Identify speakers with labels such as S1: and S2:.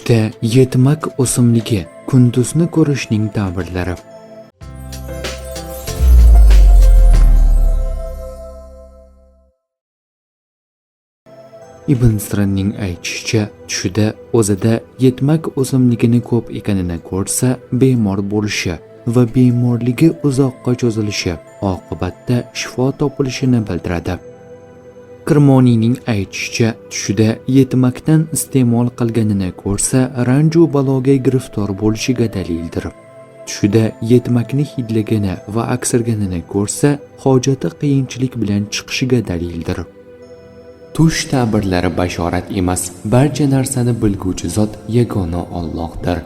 S1: Tushda yetmak o'simligi kunduzni ko'rishning ta'birlari. Ibn Sirinning aytishicha, tushida o'zida yetmak o'simligini ko'p ekanini ko'rsa, bemor bo'lishi va bemorligi uzoqqa cho'zilishi, oqibatda shifo topilishini bildiradi. Kirmoniyning aytishicha, tushida yetmakdan iste'mol qilganini ko'rsa, ranju baloga giriftor bo'lishiga dalildir. Tushida yetmakni hidlagani va aksirganini ko'rsa, hojati qiyinchilik bilan chiqishiga dalildir. Tush ta'birlari bashorat emas, barcha narsani bilguvchi zot yagona Allohdir.